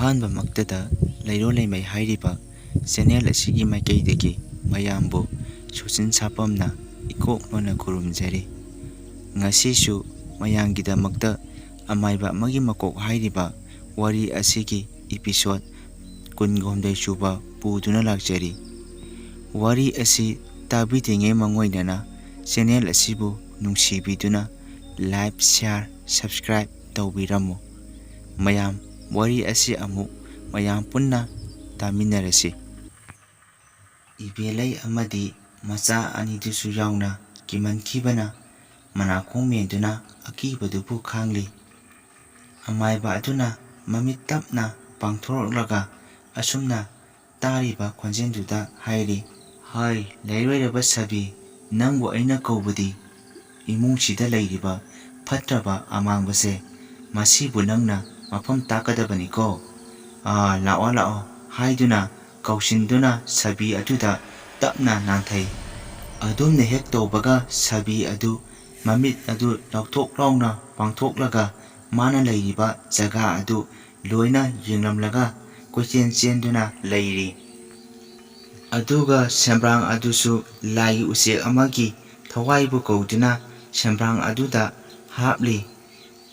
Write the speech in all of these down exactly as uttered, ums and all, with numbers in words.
ꯑꯍꯥꯟꯕꯃꯛꯇꯗ ꯂꯩꯔꯣꯜ ꯂꯩꯃꯥꯏ ꯍꯥꯏꯔꯤꯕ ꯆꯦꯅꯦꯜ ꯑꯁꯤꯒꯤ ꯃꯥꯏꯀꯩꯗꯒꯤ ꯃꯌꯥꯝꯕꯨ ꯁꯨꯆꯤꯟ ꯁꯥꯄꯝꯅ ꯏꯀꯣꯛ ꯃꯣꯟꯅ ꯈꯨꯔꯨꯝꯖꯔꯤ꯫ ꯉꯁꯤꯁꯨ ꯃꯌꯥꯝꯒꯤꯗꯃꯛꯇ ꯑꯃꯥꯏꯕ ꯑꯃꯒꯤ ꯃꯀꯣꯛ ꯍꯥꯏꯔꯤꯕ ꯋꯥꯔꯤ ꯑꯁꯤꯒꯤ ꯏꯄꯤꯁꯣꯠ ꯀꯨꯟꯒꯍꯨꯝꯗꯣꯏ ꯁꯨꯕ ꯄꯨꯗꯨꯅ ꯂꯥꯛꯆꯔꯤ꯫ ꯋꯥꯔꯤ ꯑꯁꯤ ꯇꯥꯕꯤꯗ꯭ꯔꯤꯉꯩ ꯃꯥꯡꯑꯣꯏꯅꯅ ꯆꯦꯅꯦꯜ ꯑꯁꯤꯕꯨ ꯅꯨꯡꯁꯤꯕꯤꯗꯨꯅ like, share, subscribe ꯇꯧꯕꯤꯔꯝꯃꯨ꯫ ꯃꯌꯥꯝ ꯋꯥꯔꯤ ꯑꯁꯤ ꯑꯃꯨꯛ ꯃꯌꯥꯝ ꯄꯨꯟꯅ ꯇꯥꯃꯤꯟꯅꯔꯁꯤ꯫ ꯏꯕꯦꯂꯩ ꯑꯃꯗꯤ ꯃꯆꯥ ꯑꯅꯤꯗꯨꯁꯨ ꯌꯥꯎꯅ ꯀꯤꯃꯟꯈꯤꯕꯅ ꯃꯅꯥꯀꯣꯡ ꯃꯦꯟꯗꯨꯅ ꯑꯀꯤꯕꯗꯨꯕꯨ ꯈꯥꯡꯂꯤ꯫ ꯑꯃꯥꯏꯕ ꯑꯗꯨꯅ ꯃꯃꯤꯠ ꯇꯞꯅ ꯄꯥꯡꯊꯣꯔꯛꯂꯒ ꯑꯁꯨꯝꯅ ꯇꯥꯔꯤꯕ ꯈꯣꯟꯖꯦꯜꯗꯨꯗ ꯍꯥꯏꯔꯤ, "ꯍꯥꯏ, ꯂꯩꯔꯣꯏꯔꯕ ꯁꯥꯕꯤ, ꯅꯪꯕꯨ ꯑꯩꯅ ꯀꯧꯕꯗꯤ ꯏꯃꯨꯡꯁꯤꯗ ꯂꯩꯔꯤꯕ ꯐꯠꯇ꯭ꯔꯕ ꯑꯃꯥꯡꯕꯁꯦ, ꯃꯁꯤꯕꯨ ꯅꯪꯅ ꯃꯐꯝ ꯇꯥꯛꯀꯗꯕꯅꯤꯀꯣ꯫ ꯑꯥ, ꯂꯥꯛꯑꯣ, ꯂꯥꯛꯑꯣ" ꯍꯥꯏꯗꯨꯅ ꯀꯧꯁꯤꯟꯗꯨꯅ ꯁꯥꯕꯤ ꯑꯗꯨꯗ ꯇꯞꯅ ꯅꯥꯟꯊꯩ꯫ ꯑꯗꯨꯝꯅ ꯍꯦꯛ ꯇꯧꯕꯒ ꯁꯥꯕꯤ ꯑꯗꯨ ꯃꯃꯤꯠ ꯑꯗꯨ ꯂꯥꯎꯊꯣꯛ ꯂꯥꯎꯅ ꯄꯥꯡꯊꯣꯛꯂꯒ ꯃꯥꯅ ꯂꯩꯔꯤꯕ ꯖꯒꯥ ꯑꯗꯨ ꯂꯣꯏꯅ ꯌꯦꯡꯂꯝꯂꯒ ꯀꯣꯏꯆꯦꯟ ꯆꯦꯟꯗꯨꯅ ꯂꯩꯔꯤ꯫ ꯑꯗꯨꯒ ꯁꯦꯝꯕ꯭ꯔꯥꯡ ꯑꯗꯨꯁꯨ ꯂꯥꯏꯒꯤ ꯎꯆꯦꯛ ꯑꯃꯒꯤ ꯊꯋꯥꯏꯕꯨ ꯀꯧꯗꯨꯅ ꯁꯦꯝꯕ꯭ꯔꯥꯡ ꯑꯗꯨꯗ ꯍꯥꯞꯂꯤ꯫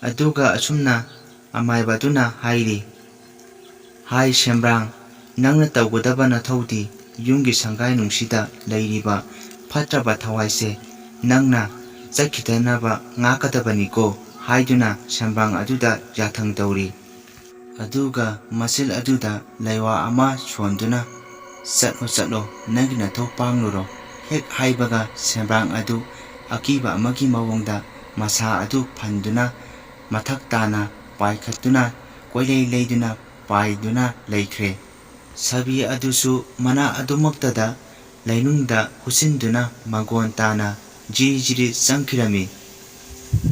ꯑꯗꯨꯒ ꯑꯁꯨꯝꯅ ꯑꯃꯥꯏꯕ ꯑꯗꯨꯅ ꯍꯥꯏꯔꯤ, "ꯍꯥꯏ ꯁꯦꯝꯕ꯭ꯔꯥꯡ, ꯅꯪꯅ ꯇꯧꯒꯗꯕ ꯅꯊꯧꯗꯤ ꯌꯨꯝꯒꯤ ꯁꯪꯒꯥꯏ ꯅꯨꯡꯁꯤꯗ ꯂꯩꯔꯤꯕ ꯐꯠꯇ꯭ꯔꯕ ꯊꯋꯥꯏꯁꯦ ꯅꯪꯅ ꯆꯠꯈꯤꯗꯅꯕ ꯉꯥꯛꯀꯗꯕꯅꯤꯀꯣ" ꯍꯥꯏꯗꯨꯅ ꯁꯦꯝꯕ꯭ꯔꯥꯡ ꯑꯗꯨꯗ ꯌꯥꯊꯪ ꯇꯧꯔꯤ꯫ ꯑꯗꯨꯒ ꯃꯆꯤꯜ ꯑꯗꯨꯗ ꯂꯩꯋꯥ ꯑꯃ ꯁꯣꯟꯗꯨꯅ, "ꯆꯠꯂꯣ, ꯆꯠꯂꯣ, ꯅꯪꯒꯤ ꯅꯊꯧ ꯄꯥꯡꯂꯨꯔꯣ" ꯍꯦꯛ ꯍꯥꯏꯕꯒ ꯁꯦꯝꯕ꯭ꯔꯥꯡ ꯑꯗꯨ ꯑꯀꯤꯕ ꯑꯃꯒꯤ ꯃꯑꯣꯡꯗ ꯃꯁꯥ ꯑꯗꯨ ꯐꯟꯗꯨꯅ ꯃꯊꯛ ꯇꯥꯅ ꯄꯥꯏꯈꯠꯇꯨꯅ ꯀꯣꯏꯂꯩ ꯂꯩꯗꯨꯅ ꯄꯥꯏꯗꯨꯅ ꯂꯩꯈ꯭ꯔꯦ꯫ ꯁꯥꯕꯤ ꯑꯗꯨꯁꯨ ꯃꯅꯥ ꯑꯗꯨꯃꯛꯇꯗ ꯂꯩꯅꯨꯡꯗ ꯍꯨꯠꯆꯤꯟꯗꯨꯅ ꯃꯪꯒꯣꯟ ꯇꯥꯅ ꯖꯤꯔꯤ ꯖꯤꯔꯤ ꯆꯪꯈꯤꯔꯝꯃꯤ꯫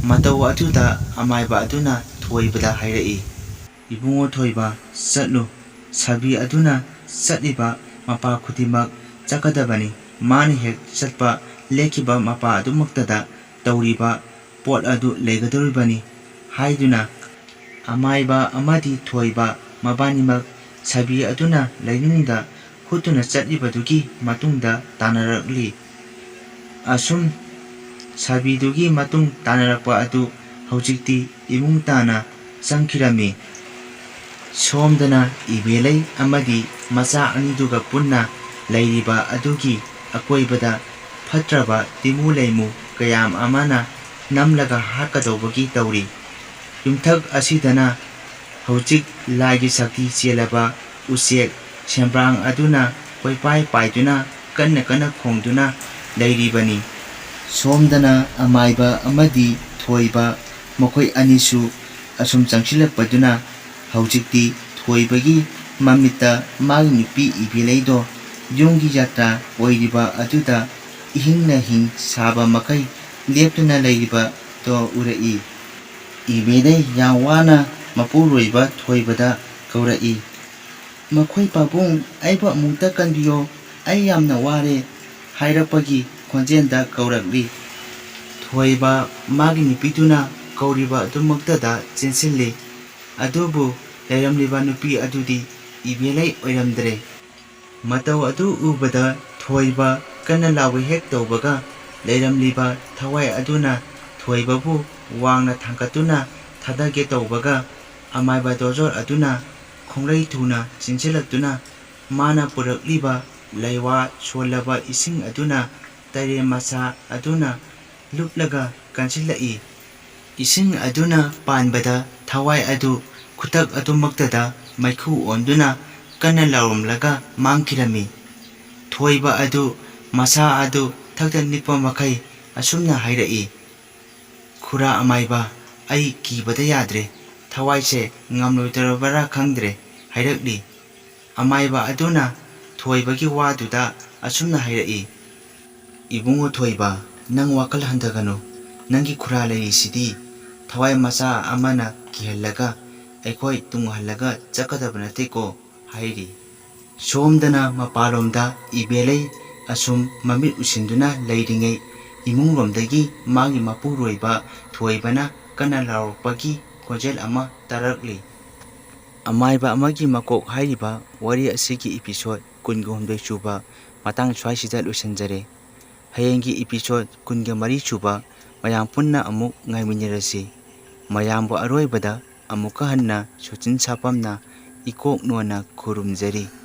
ꯃꯇꯧ ꯑꯗꯨꯗ ꯑꯃꯥꯏꯕ ꯑꯗꯨꯅ ꯊꯣꯏꯕꯗ ꯍꯥꯏꯔꯛꯏ, "ꯏꯕꯨꯡꯉꯣ ꯊꯣꯏꯕ, ꯆꯠꯂꯨ꯫ ꯁꯥꯕꯤ ꯑꯗꯨꯅ ꯆꯠꯂꯤꯕ ꯃꯄꯥ ꯈꯨꯗꯤꯡꯃꯛ ꯆꯠꯀꯗꯕꯅꯤ꯫ ꯃꯥꯅ ꯍꯦꯛ ꯆꯠꯄ ꯂꯦꯞꯈꯤꯕ ꯃꯄꯥ ꯑꯗꯨꯃꯛꯇꯗ ꯇꯧꯔꯤꯕ ꯄꯣꯠ ꯑꯗꯨ ꯂꯩꯒꯗꯧꯔꯤꯕꯅꯤ" ꯍꯥꯏꯗꯨꯅ ꯑꯃꯥꯏꯕ ꯑꯃꯗꯤ ꯊꯣꯏꯕ ꯃꯕꯥꯅꯤꯃꯛ ꯁꯥꯕꯤ ꯑꯗꯨꯅ ꯂꯩꯅꯨꯡꯗ ꯍꯨꯠꯇꯨꯅ ꯆꯠꯂꯤꯕꯗꯨꯒꯤ ꯃꯇꯨꯡꯗ ꯇꯥꯟꯅꯔꯛꯂꯤ꯫ ꯑꯁꯨꯝ ꯁꯥꯕꯤꯗꯨꯒꯤ ꯃꯇꯨꯡ ꯇꯥꯟꯅꯔꯛꯄ ꯑꯗꯨ ꯍꯧꯖꯤꯛꯇꯤ ꯏꯃꯨꯡ ꯇꯥꯅ ꯆꯪꯈꯤꯔꯝꯃꯤ꯫ ꯁꯣꯝꯗꯅ ꯏꯕꯦꯂꯩ ꯑꯃꯗꯤ ꯃꯆꯥ ꯑꯅꯤꯗꯨꯒ ꯄꯨꯟꯅ ꯂꯩꯔꯤꯕ ꯑꯗꯨꯒꯤ ꯑꯀꯣꯏꯕꯗ ꯐꯠꯇ꯭ꯔꯕ ꯇꯤꯃꯨ ꯂꯩꯃꯨ ꯀꯌꯥꯝ ꯑꯃꯅ ꯅꯝꯂꯒ ꯍꯥꯠꯀꯗꯧꯕꯒꯤ ꯇꯧꯔꯤ꯫ ꯌꯨꯝꯊꯛ ꯑꯁꯤꯗꯅ ꯍꯧꯖꯤꯛ ꯂꯥꯏꯒꯤ ꯁꯛꯇꯤ ꯆꯦꯜꯂꯕ ꯎꯆꯦꯛ ꯁꯦꯝꯕ꯭ꯔꯥꯡ ꯑꯗꯨꯅ ꯀꯣꯏꯄꯥꯏ ꯄꯥꯏꯗꯨꯅ ꯀꯟꯅ ꯀꯟꯅ ꯈꯣꯡꯗꯨꯅ ꯂꯩꯔꯤꯕꯅꯤ꯫ ꯁꯣꯝꯗꯅ ꯑꯃꯥꯏꯕ ꯑꯃꯗꯤ ꯊꯣꯏꯕ ꯃꯈꯣꯏ ꯑꯅꯤꯁꯨ ꯑꯁꯨꯝ ꯆꯪꯁꯤꯜꯂꯛꯄꯗꯨꯅ ꯍꯧꯖꯤꯛꯇꯤ ꯊꯣꯏꯕꯒꯤ ꯃꯃꯤꯠꯇ ꯃꯥꯒꯤ ꯅꯨꯄꯤ ꯏꯕꯦꯂꯩꯗꯣ ꯌꯨꯝꯒꯤ ꯖꯥꯇ꯭ꯔꯥ ꯑꯣꯏꯔꯤꯕ ꯑꯗꯨꯗ ꯏꯍꯤꯡꯅ ꯍꯤꯡ ꯁꯥꯕ ꯃꯈꯩ ꯂꯦꯞꯇꯨꯅ ꯂꯩꯔꯤꯕꯗꯣ ꯎꯔꯛꯏ꯫ ꯏꯕꯦꯂꯩ ꯌꯥꯝ ꯋꯥꯅ ꯃꯄꯨꯔꯣꯏꯕ ꯊꯣꯏꯕꯗ ꯀꯧꯔꯛꯏ꯫ "ꯃꯈꯣꯏ ꯄꯥꯕꯨꯡ, ꯑꯩꯕꯨ ꯑꯃꯨꯛꯇ ꯀꯟꯕꯤꯌꯣ, ꯑꯩ ꯌꯥꯝꯅ ꯋꯥꯔꯦ" ꯍꯥꯏꯔꯛꯄꯒꯤ ꯈꯣꯟꯖꯦꯜꯗ ꯀꯧꯔꯛꯂꯤ꯫ ꯊꯣꯏꯕ ꯃꯥꯒꯤ ꯅꯨꯄꯤꯗꯨꯅ ꯀꯧꯔꯤꯕ ꯑꯗꯨꯃꯛꯇꯗ ꯆꯦꯟꯁꯤꯜꯂꯤ꯫ ꯑꯗꯨꯕꯨ ꯂꯩꯔꯝꯂꯤꯕ ꯅꯨꯄꯤ ꯑꯗꯨꯗꯤ ꯏꯕꯦꯂꯩ ꯑꯣꯏꯔꯝꯗ꯭ꯔꯦ꯫ ꯃꯇꯧ ꯑꯗꯨ ꯎꯕꯗ ꯊꯣꯏꯕ ꯀꯟꯅ ꯂꯥꯎꯕ ꯍꯦꯛ ꯇꯧꯕꯒ, ꯂꯩꯔꯝꯂꯤꯕ ꯊꯋꯥꯏ ꯑꯗꯨꯅ ꯊꯣꯏꯕꯕꯨ ꯋꯥꯡꯅ ꯊꯥꯡꯒꯠꯇꯨꯅ ꯊꯥꯗꯒꯦ ꯇꯧꯕꯒ, ꯑꯃꯥꯏꯕ ꯗꯣꯖꯣꯔ ꯑꯗꯨꯅ ꯈꯣꯡꯂꯩ ꯊꯨꯅ ꯆꯦꯟꯁꯤꯜꯂꯛꯇꯨꯅ ꯃꯥꯅ ꯄꯨꯔꯛꯂꯤꯕ ꯂꯩꯋꯥ ꯁꯣꯜꯂꯕ ꯏꯁꯤꯡ ꯑꯗꯨꯅ ꯇꯔꯦꯟ ꯃꯆꯥ ꯑꯗꯨꯅ ꯂꯨꯞꯂꯒ ꯀꯟꯁꯤꯜꯂꯛꯏ꯫ ꯏꯁꯤꯡ ꯑꯗꯨꯅ ꯄꯥꯟꯕꯗ ꯊꯋꯥꯏ ꯑꯗꯨ ꯈꯨꯗꯛ ꯑꯗꯨꯃꯛꯇꯗ ꯃꯩꯈꯨ ꯑꯣꯟꯗꯨꯅ ꯀꯟꯅ ꯂꯥꯎꯔꯝꯂꯒ ꯃꯥꯡꯈꯤꯔꯝꯃꯤ꯫ ꯊꯣꯏꯕ ꯑꯗꯨ ꯃꯁꯥ ꯑꯗꯨ ꯊꯛꯇ ꯅꯤꯛꯄ ꯃꯈꯩ ꯑꯁꯨꯝꯅ ꯍꯥꯏꯔꯛꯏ, "ꯈꯨꯔꯥ ꯑꯃꯥꯏꯕ, ꯑꯩ ꯀꯤꯕꯗ ꯌꯥꯗ꯭ꯔꯦ, ꯊꯋꯥꯏꯁꯦ ꯉꯝꯂꯣꯏꯗꯧꯔꯕ꯭ꯔꯥ ꯈꯪꯗ꯭ꯔꯦ" ꯍꯥꯏꯔꯛꯂꯤ꯫ ꯑꯃꯥꯏꯕ ꯑꯗꯨꯅ ꯊꯣꯏꯕꯒꯤ ꯋꯥꯗꯨꯗ ꯑꯁꯨꯝꯅ ꯍꯥꯏꯔꯛꯏ, "ꯏꯕꯨꯡꯉꯣ ꯊꯣꯏꯕ, ꯅꯪ ꯋꯥꯈꯜ ꯍꯟꯊꯒꯅꯨ꯫ ꯅꯪꯒꯤ ꯈꯨꯔꯥ ꯂꯩꯔꯤꯁꯤꯗꯤ ꯊꯋꯥꯏ ꯃꯆꯥ ꯑꯃꯅ ꯀꯤꯍꯜꯂꯒ ꯑꯩꯈꯣꯏ ꯇꯨꯡꯍꯜꯂꯒ ꯆꯠꯀꯗꯕ ꯅꯠꯇꯦꯀꯣ" ꯍꯥꯏꯔꯤ꯫ ꯁꯣꯝꯗꯅ ꯃꯄꯥꯟꯂꯣꯝꯗ ꯏꯕꯦꯂꯩ ꯑꯁꯨꯝ ꯃꯃꯤꯠ ꯎꯏꯁꯤꯟꯗꯨꯅ ꯂꯩꯔꯤꯉꯩ, ꯏꯃꯨꯡꯂꯣꯝꯗꯒꯤ ꯃꯥꯒꯤ ꯃꯄꯨꯔꯣꯏꯕ ꯊꯣꯏꯕꯅ ꯀꯟꯅ ꯂꯥꯎꯔꯛꯄꯒꯤ ꯈꯣꯟꯖꯦꯜ ꯑꯃ ꯇꯥꯔꯛꯂꯤ꯫ ꯑꯃꯥꯏꯕ ꯑꯃꯒꯤ ꯃꯀꯣꯛ ꯍꯥꯏꯔꯤꯕ ꯋꯥꯔꯤ ꯑꯁꯤꯒꯤ episode ꯀꯨꯟꯒ ꯍꯨꯝꯗꯣꯏ ꯁꯨꯕ ꯃꯇꯥꯡ ꯁ꯭ꯋꯥꯏꯁꯤꯗ ꯂꯣꯏꯁꯤꯟꯖꯔꯦ꯫ ꯍꯌꯦꯡꯒꯤ episode ꯀꯨꯟꯒ ꯃꯔꯤ ꯁꯨꯕ ꯃꯌꯥꯝ ꯄꯨꯟꯅ ꯑꯃꯨꯛ ꯉꯥꯏꯃꯤꯟꯅꯔꯁꯤ꯫ ꯃꯌꯥꯝꯕꯨ ꯑꯔꯣꯏꯕꯗ ꯑꯃꯨꯛꯀ ꯍꯟꯅ ꯁꯨꯆꯤꯟ ꯁꯥꯄꯝꯅ ꯏꯀꯣꯛ ꯅꯣꯟꯅ ꯈꯨꯔꯨꯝꯖꯔꯤ꯫